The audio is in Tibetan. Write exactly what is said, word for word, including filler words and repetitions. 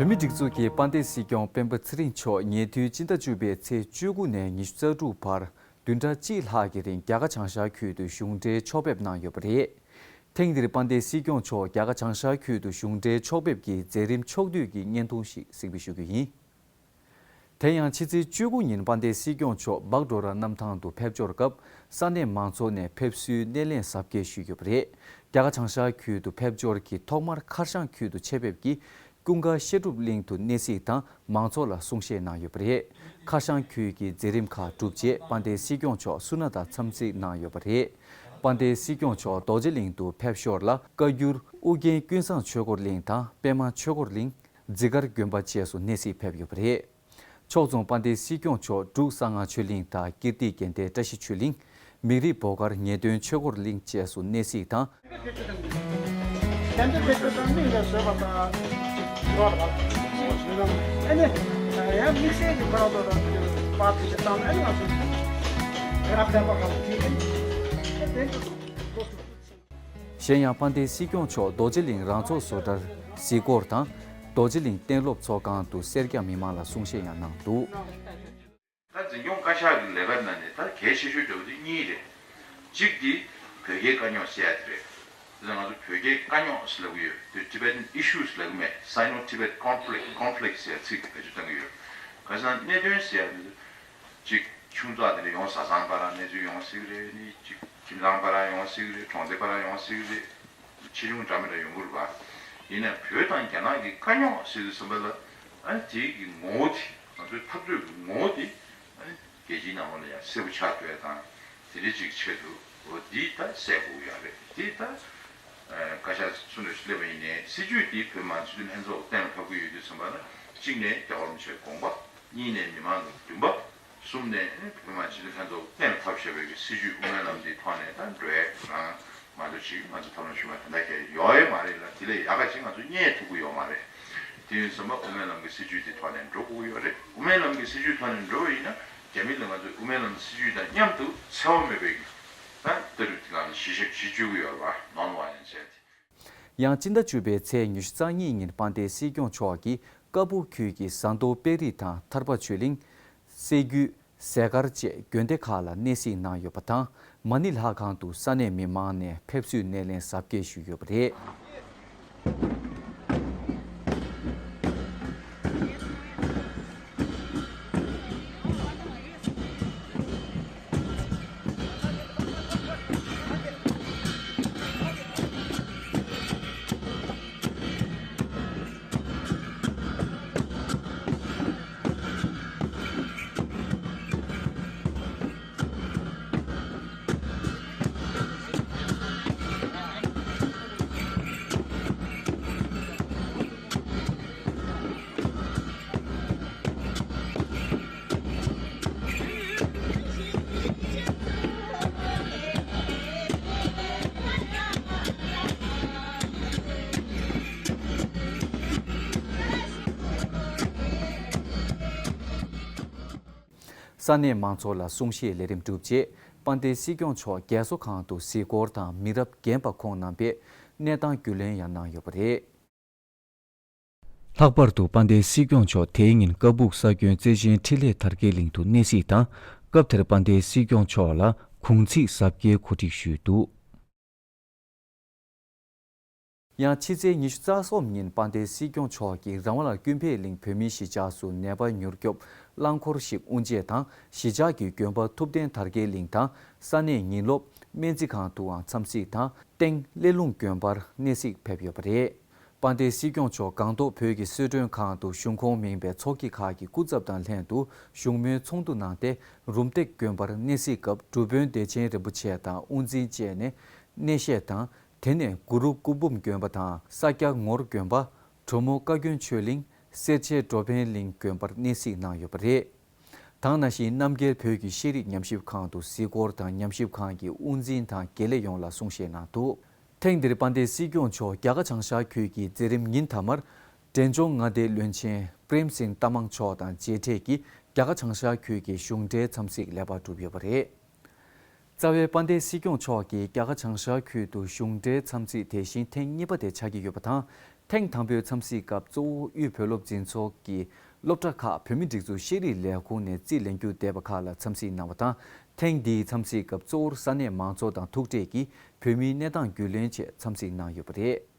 མི་སྒྲིག་འཛུགས་ཀྱི་དཔལ་ལྡན་སྲིད་སྐྱོང་སྤེན་པ་ཚེ་རིང་མཆོག་ཉེ་དུས་སྤྱི་ཟླ་བཅུ་པའི་ཚེས་བཅུ་དགུ་ནས་ཉི་ཤུ་རྩ་དྲུག་བར་བདུན་ཕྲག་གཅིག་ལྷག་གི་རིང་རྒྱ་གར་བྱང་ཤར་ཁུལ་དུ་གཞུང་འབྲེལ་ཕྱོགས་ཕེབས་གནང་ཡོད་པ་རེད། ཐེངས་འདིར་དཔལ་ལྡན་སྲིད་སྐྱོང་མཆོག་རྒྱ་གར་བྱང་ཤར་ཁུལ་དུ་གཞུང་འབྲེལ་ཕྱོགས་ཕེབས་ཀྱི་མཛད་རིམ་ཕྱོགས་བསྡུས་ཀྱི་བརྙན་ཐུང་ཞིག་གཟིགས་འབུལ་ཞུ་རྒྱུ་ཡིན། དེ་ཡང་ཕྱི་ཚེས་བཅུ་དགུ་ཉིན་དཔལ་ལྡན་སྲིད་སྐྱོང་མཆོག་བག་ཌོ་ར་གནམ་ཐང་དུ་ཕེབས་འབྱོར་སྐབས་ས་གནས་མང་ཚོགས་ནས་ཕེབས་བསུའི་སྣེ་ལེན་གཟབ་རྒྱས་ཞུས་ཡོད་པ་རེད། རྒྱ་གར་བྱང་ཤར་ཁུལ་དུ་ཕེབས་འབྱོར་གྱིས་ཐོག་མར་ཁར་ཤང་ཁུལ་དུ་ཆེད་ཕེབས་ཀྱིས་ཀུན་དགའ་བཤད་སྒྲུབ་གླིང་དུ་གནས་གཟིགས་དང་མང་ཚོགས་ལ་གསུང་བཤད་གནང་ཡོད་པ་རེད། ཁར་ཤང་ཁུལ་གྱི་མཛད་རིམ་ཁག་གྲུབ་རྗེས་དཔལ་ལྡན་སྲིད་སྐྱོང་མཆོག་སུ་ན་དང་འཚམས་གཟིགས་གནང་ཡོད་པ་རེད། དཔལ་ལྡན་སྲིད་སྐྱོང་མཆོག་རྡོ་རྗེ་གླིང་དུ་ཕེབས་ཞོར་ལ་བཀའ་འགྱུར་ཨུ་རྒྱན་ཀུན་བཟང་ཆོས་འཁོར་གླིང་དང་པད་མ་ཆོས་འཁོར་གླིང་། འཛི་སྒར་དགོན་པ་བཅས་སུ་གནས་གཟིགས་ཕེབས་ཡོད་པ་རེད། ཕྱོགས་མཚུངས་དཔལ་ལྡན་སྲིད་སྐྱོང་མཆོག་འབྲུག་གསང་སྔགས་ཆོས་གླིང་དང་ཀིརྟི་དགེ་ལྡན་བཀྲ་ཤིས་ཆོས་གླིང་། མི་རིགས་བོད་སྒར་ཉེ་སྟོན་ཆོས་འཁོར་གླིང་བཅས་སུ་གནས་གཟིགས་དང་། གཞན་ཡང་དཔལ་ལྡན་སྲིད་སྐྱོང་མཆོག་རྡོ་རྗེ་གླིང་རང་ཚོགས་བཟོ་གྲྭར་གཟིགས་སྐོར་དང་། རྡོ་རྗེ་གླིང་གཏན་སློབ་ཚོགས་ཁང་དུ་སེར་སྐྱ་མི་མང་ལ་གསུང་བཤད་ཡང་གནང་འདུག། ད་འཛིན་སྐྱོང་བཀའ་ཤག་གི་ལས་ཀ་ནང་ནས་ད་གལ་ཆེ་ཤོས་འདྲ་བོ་དེ་གཉིས་རེད། གཅིག་དེ་བོད་རྒྱའི་དཀའ་རྙོག་སེལ་ཡ་དེ་རེད། དེ་ང་ཚོ་བོད་རྒྱའི་དཀའ་རྙོག་ཟེར་ལབ་ཀྱི་ཡོད་དེ་Tibetan issues་ལབ་ཀྱི་མེད། Sino-Tibet conflict, conflict་ཟེར་ཡ་ཚིག་དེ་བེད་སྤྱོད་གཏོང་གི་ཡོད། ག་ས་གནད་དོན་ཟེར་ཡ་དེ་གཅིག་ཆུང་ཙག་དེ་འདྲ་ཡོང་། བཟའ་ཚང་བར་ལ་གནས་ཚུལ་ཡོང་སྲིད་ཀྱི་རེད། ནི་གཅིག་ཁྱིམ་ཚང་བར་ལ་ཡོང་སྲིད་ཀྱི་རེད། གྲོང་སྡེ་བར་ལ་ཡོང་སྲིད་ཀྱི་རེད། ཆེ་ཆུང་འདྲ་མི་འདྲ་ཡོང་གི་རེད་པ། ཡིན་ན་བོད་དང་རྒྱ་ནག་གི་དཀའ་རྙོག་ཟེར་དུས་ཙམ་པ་ལ་ཨ་ནི་དེའི་གི་ངོ་བོ་དེ་ང་ཚོའི་འཐབ་རྩོད་ཀྱི་ངོ་བོ་དེ་ཨ་ནི་རྒྱལ་སྤྱིའི་ནང་ལོགས་ལ་ཡང་གསལ་པོ་ཆགས་ཐུབ་ཡ་དང་དེ་འདྲའི་ཅིག་ཆེད་དུ་འོ་འདི་ད་གསལ་དགོས་ཀྱི་ཡོད་རེད། འདི་ད་བཀའ་ཤག་ཚུར་འདྲ་ཞིག་སླེབས་པ་ཡིན་ནའི་སྲིད་ཇུས་འདི་བོད་མི་མང་སྤྱི་འཐུས་ལྷན་ཚོགས་གཏན་ལ་ཕབ་ཀྱི་ཡོད་དུས་ཙམ་པ་ལ་གཅིག་ནས་རྒྱལ་བ་རིན་པོ་ཆེའི་དགོངས་པ། གཉིས་ནས་མི་མང་གི་འདུན་པ། གསུམ་ནས་ཨ་ནི་བོད་མི་མང་སྤྱི་འཐུས་ལྷན་ཚོགས་གཏན་ལ་ཕབ་བཞག་པའི་གི་སྲིད་ཇུས་དབུ་མའི་ལམ་འདི་ཐོག་ནས་ད་འགྲོ་ཡས་རང་མ་གཏོགས་ཅིག་ང་ཚོ་ཐབས་ལམ་གཞན་པ་ད་ལྟ་གལ་ཡོད་ཡས་མ་རེད་ལ། དེ་ལས་ཡག་ག་ཅིག་ང་ཚོ་རྙེད་ཐུབ་ཀྱི་ཡོད་མ་རེད། དེ་ཡིན་ཙང་དབུ་མའི་ལམ་གྱི་སྲིད་ཇུས་འདི་ཐོག་ནས་འགྲོ་དགོས་ཀྱི་ཡོད་རེད། དབུ་མའི་ལམ་གྱི་སྲིད་ཇུས་ཐོག་ནས་འགྲོ་བ་ཡིན་ན་རྒྱ་མི་ལ་ང་ཚོའི་དབུ་མའི་ལམ་གྱི་སྲིད་ཇུས་དང་མཉམ་དུ་འཚེ་བ་མེད་པའི་གི་ད་ལྟ་གྲུབ་དེ་ནང་ལ་གཞི་བཞག་གཞི་བཅོལ་གྱི་ཡོད་རེད་པ། Non-violence་ཟེར་ཏེ། ཡང་སྤྱི་ཟླ་བཅུ་པའི་ཚེས་ཉི་ཤུ་རྩ་གཉིས་ཉིན་དཔལ་ལྡན་སྲིད་སྐྱོང་མཆོག་གིས་ཀ་སྦུག་ཁུལ་གྱི་ཟ་མདོ་དཔལ་རི་དང་ཐར་པ་ཆོས་གླིང་། སྲད་རྒྱུད། ཟས་སྐལ་བཅས་དགོན་སྡེ་ཁག་ལ་གནས་གཟིགས་གནང་ཡོད་པ་དང་མ་ཎི་ལྷ་ཁང་དུ་ས་གནས་མི་མང་ནས་ཕེབས་བསུའི་སྣེ་ལེན་གཟབ་རྒྱས་ཞུས་ཡོད་པ་རེད། ས་གནས་མང་ཚོགས་ལ་གསུང་བཤད་ལས་རིམ་གྲུབ་རྗེས་དཔལ་ལྡན་སྲིད་སྐྱོང་མཆོག་རྒས་གསོ་ཁང་དུ་གཟིགས་སྐོར་དང་མི་རབས་རྒན་པ་ཁོང་རྣམ་པས་གནས་སྟངས་རྒྱུས་ལོན་ཡང་གནང་ཡོད་པ་རེད། ལྷག་པར་དུ་དཔལ་ལྡན་སྲིད་སྐྱོང་མཆོག་དེའི་ཉིན་ཀ་སྦུག་ས་ཁྱོན་རྩེ་ཆེན་འཕྲིན་ལས་དར་རྒྱས་གླིང་དུ་གནས་གཟིགས་དང་སྐབས་དེར་དཔལ་ལྡན་སྲིད་སྐྱོང་མཆོག་ལ་གུང་ཚིགས་གཟབ་རྒྱས་གོ་སྒྲིག་ཞུས་འདུག། ཡང་ཕྱི་ཚེས་ཉི་ཤུ་རྩ་གསུམ་ཉིན་དཔལ་ལྡན་སྲིད་སྐྱོང་མཆོག་གིས་རང་དབང་ལ་ཀུན་ཕན་གླིང་བོད་མིའི་གཞིས་ཆགས་སུ་ནད་པ་མྱུར་སྐྱོབ་རླངས་འཁོར་ཞིག་དབུ་འབྱེད་དང་གཞིས་ཆགས་ཀྱི་དགོན་པ་ཐུབ་བསྟན་དར་རྒྱས་གླིང་དང་ས་གནས་ཉིན་སློབ་སྨན་རྩིས་ཁང་དུའང་འཚམས་གཟིགས་དང་སྟེང་སླེ་ལུང་དགོན་པར་གནས་གཟིགས་ཕེབས་ཡོད་པ་རེད། དཔལ་ལྡན་སྲིད་སྐྱོང་མཆོག་སྒང་ཏོག་བོད་ཀྱི་གསོལ་མགྲོན་ཁང་དུ་གཞུང་ཁོངས་མིན་པའི་ཚོགས་སྐྱིད་ཁག་གི་སྐུ་ཚབ་དང་ལྷན་དུ་བཞུགས་མོལ་ཚོགས་འདུ་གནང་སྟེ་རུམ་བཏེག་དགོན་པར་གནས་གཟིགས་སྐབས་སྒྲུབ་དཔོན་བདེ་ཆེན་རིན་པོ་ཆེ་དང་དབུ་འཛིན་བཅས་ནས་གནས་བཤད་དང་། དེ་ནས་གུ་རུ་སྐུ་འབུམ་དགོན་པ་དང་ས་སྐྱ་ངོར་དགོན་པ། གྲོ་མོ་བཀའ་བཀྱོན་ཆོས་གླིང་། སེར་བྱེས་འགྲོ་ཕན་གླིང་དགོན་པར་གནས་གཟིགས་གནང་ཡོད་པ་རེད། དེ་ནང་བཞིན་རྣམ་རྒྱལ་བོད་ཀྱི་ཤེས་རིག་ཉམས་ཞིབ་ཁང་དུ་གཟིགས་སྐོར་དང་ཉམས་ཞིབ་ཁང་གི་དབུ་འཛིན་དང་དགེ་ལས་ཡོངས་ལ་གསུང་བཤད་གནང་འདུག། ཐེངས་འདིར་དཔལ་ལྡན་སྲིད་སྐྱོང་མཆོག་རྒྱ་གར་བྱང་ཤར་ཁུལ་གྱི་མཛད་རིམ་ཉིན་མཐའ་མར་འབྲས་ལྗོངས་མངའ་སྡེའི་བློན་ཆེན་པྲེམ་སིང་ཏ་མང་མཆོག་དང་མཇལ་འཕྲད་ཀྱིས་རྒྱ་གར་བྱང་ཤར་ཁུལ་གྱི་གཞུང་འབྲེལ་འཚམས་གཟིགས་ལེགས་པར་གྲུབ་ཡོད་པ་རེད། རྩ་བའི་དཔལ་ལྡན་སྲིད་སྐྱོང་མཆོག་གིས་རྒྱ་གར་བྱང་ཤར་ཁུལ་དུ་གཞུང་འབྲེལ་འཚམས་གཟིགས་དེ་བཞིན་ཐེངས་གཉིས་པ་དེ་ཆགས་ཀྱི་ཡོད་པ་དང་ ཐེངས་དང་པོའི་འཚམས་གཟིགས་སྐབས་གཙོ་བོ་དབུས་བོད་སློབ་འཛིན་ཚོགས་ཀྱི་སློབ་གྲྭ་ཁག་བོད་མིའི་སྒྲིག་འཛུགས་ཤེས་རིག་ལས་ཁུངས་ནས་རྩིས་ལེན་རྒྱུ་བསྡད་པ་ཁག་ལ་འཚམས་གཟིགས་གནང་བ་དང་། ཐེངས་འདིའི་འཚམས་གཟིགས་སྐབས་གཙོ་བོར་ས་གནས་མང་ཚོགས་དང་ཐུག་འཕྲད་ཀྱིས་བོད་མིའི་གནས་སྟངས་རྒྱུས་ལོན་ཆེད་འཚམས་གཟིགས་གནང་ཡོད་པ་རེད།